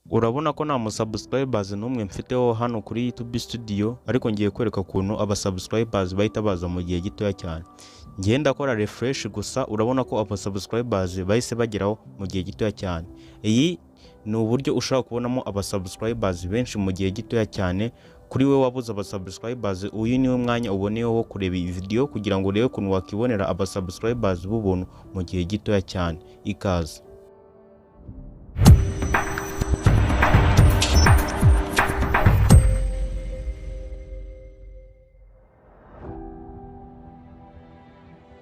Urabona ko nta musubscribers n'umwe mfiteho hano kuri YouTube Studio, ariko ngiye kwereka ukuntu aba subscribers bahita baza mu gihe gitoya cyane. Ngiye ndakora refresh gusa, urabona ko aba subscribers bahise bageraho mu gihe gitoya cyane. Iyi ni uburyo ushobora kubonamo aba subscribers benshi mu gihe gitoya cyane. Kuri we wabuze aba subscribers, uyu niwo mwanya uboneyeho wo kureba iyi video kugira ngo urebe ukuntu wakibonera aba subscribers b'ubuntu mu gihe gitoya cyane. Ikaze.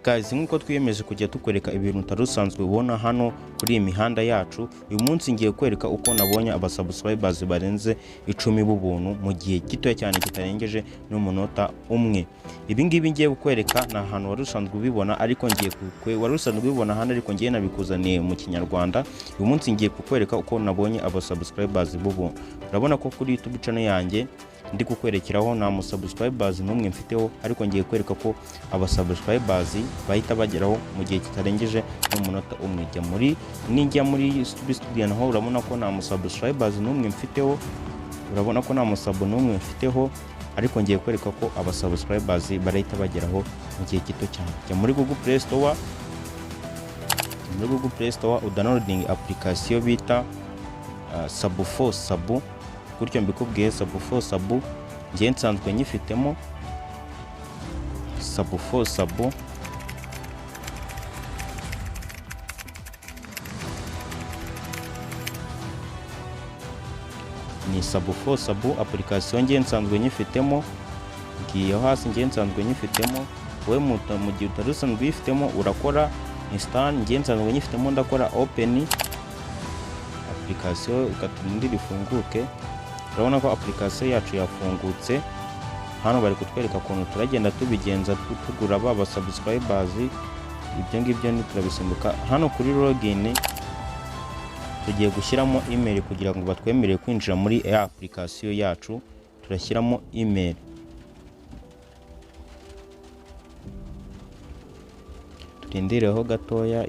Guys, nk'uko twiyemeje kujya tukwereka ibintu utari usanzwe ubona hano kuri iyi mihanda yacu, uyu munsi ngiye kwereka uko nabonye aba subscribers barenze 10 b'ubuntu mu gihe gitoya cyane kitarengeje n'umunota umwe. Ibi ngibi ngiye kukwereka ni ahantu wari usanzwe ubibona, ariko ngiye wari usanzwe ubibona hano, ariko ngiye nabikuzaniye mu Kinyarwanda. Uyu munsi ngiye kukwereka uko nabonye aba subscribers b'ubuntu. Urabona ko kuri YouTube channel yanjye ndi kukwerekeraho nta musubscribers n'umwe mfiteho, ariko ngiye kwereka ko aba subscribers bahita bageraho mu gihe kitarengeje n'umunota umwe. Jya muri nijya muri YouTube Studio naho urabona ko nta musubscribers n'umwe mfiteho, urabona ko nta musub n'umwe mfiteho, ariko ngiye kwereka ko aba subscribers barahita bageraho mu gihe gito cyane. Jya muri Google Play Store, muri Google Play Store udownloading application bita Sub for Sub. Gutyo mbikubwiye, Sub for Sub ngiye nsanzwe nyifitemo. Sub for Sub ni Sub for Sub application ngiye nsanzwe nyifitemo, ngiye hasi ngiye nsanzwe nyifitemo. Wowe mu gihe utari usanzwe uyifitemo urakora install, ngiye nsanzwe nyifitemo ndakora open application, ukaturindira ifunguke. Urabona ko application yacu yafungutse. Hano bari kutwereka ukuntu turagenda tubigenza tugura ba subscribers. Ibyo ngibyo ni turabisimbuka. Hano kuri login tugiye gushyiramo email kugira ngo batwemerere kwinjira muri ya application yacu. Turashyiramo email, turindireho gatoya.